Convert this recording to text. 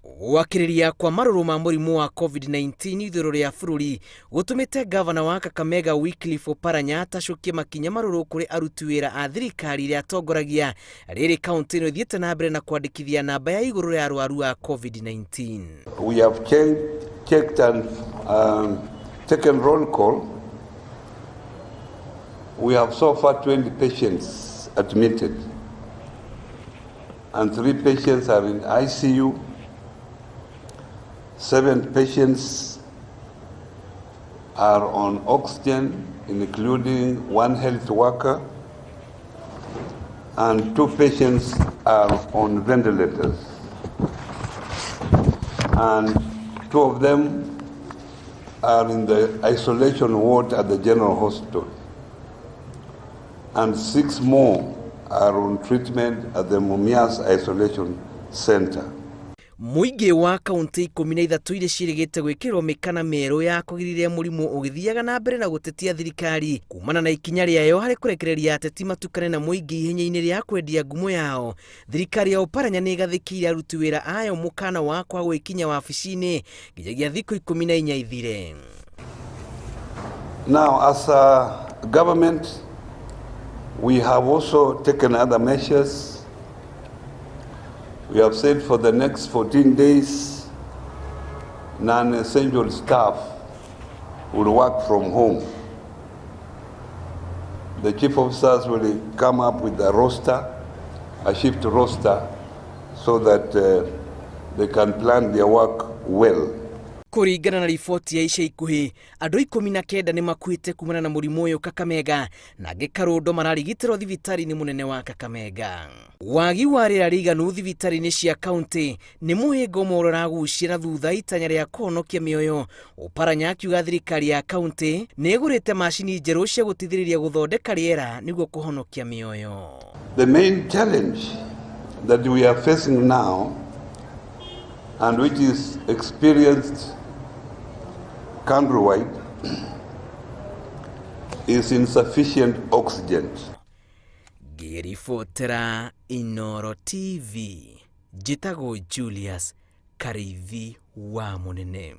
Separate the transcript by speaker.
Speaker 1: Gwakĩrĩria kwa marũrũ ma mũrimũ wa COVID-19 ithũĩro rĩa bũrũri gũtũmĩte ngavana wa Kakamega Wycliffe Oparanya atacũkie makinya marũrũ kũrĩ aruti wĩra a thirikari ĩrĩa atongoragia rĩrĩ kaũntĩ ĩno ĩthiĩte na mbere na kwandĩkithia namba ya igũrũ ya arwaru a COVID-19.
Speaker 2: We have checked and taken roll call. We have so far 20 patients admitted, and 3 patients are in ICU, 7 patients are on oxygen, including 1 health worker, and 2 patients are on ventilators. And 2 of them are in the isolation ward at the General Hospital. And 6 more are on treatment at the Mumias Isolation Center.
Speaker 1: Mũingĩ wa kaũntĩ 13 iria ciĩrĩgĩte gwĩkĩrwo mĩkana mĩerũ ya kũgirĩrĩria mũrimũ ũgĩthiaga na mbere na gũtetia thirikari kumana na ikinya rĩayo harĩ kũrekereria ateti matukane na mũingĩ ihenya-inĩ rĩa kwendia ngumo yao. Thirikari ya Oparanya nĩ ĩgathĩkĩire aruti wĩra ayo mũkana wa kwaga gwĩkinya wabici-inĩ nginyagia thikũ 14 ithire.
Speaker 2: Now, as a government, we have also taken other measures. We have said for the next 14 days, non-essential staff will work from home. The chief officers will come up with a roster, a shift roster, so that they can plan their work well.
Speaker 1: Kũringana na riboti ya ica ikuhĩ, andũ 19 nĩ makuĩte kumana na mũrimũ ũyũ Kakamega, na angĩ karũndo mararigitĩrwo thibitarĩ-inĩ mũnene wa Kakamega. Wagi wa rĩera rĩiganu thibitarĩ-inĩ cia kaũntĩ nĩ mũhĩnga ũmwe ũrĩa ũragucia na thutha itanya rĩa kũhonokia mĩoyo. Oparanya akiuga thirikari ya kaũntĩ nĩ ĩgũrĩte macini njerũ cia gũteithĩrĩria gũthondeka rĩera nĩguo kũhonokia mĩoyo.
Speaker 2: The main challenge that we are facing now and which is experienced countrywide is insufficient oxygen.
Speaker 1: Ngĩribotera Inooro TV, njĩtagwo Julius Kariithi wa Mũnene.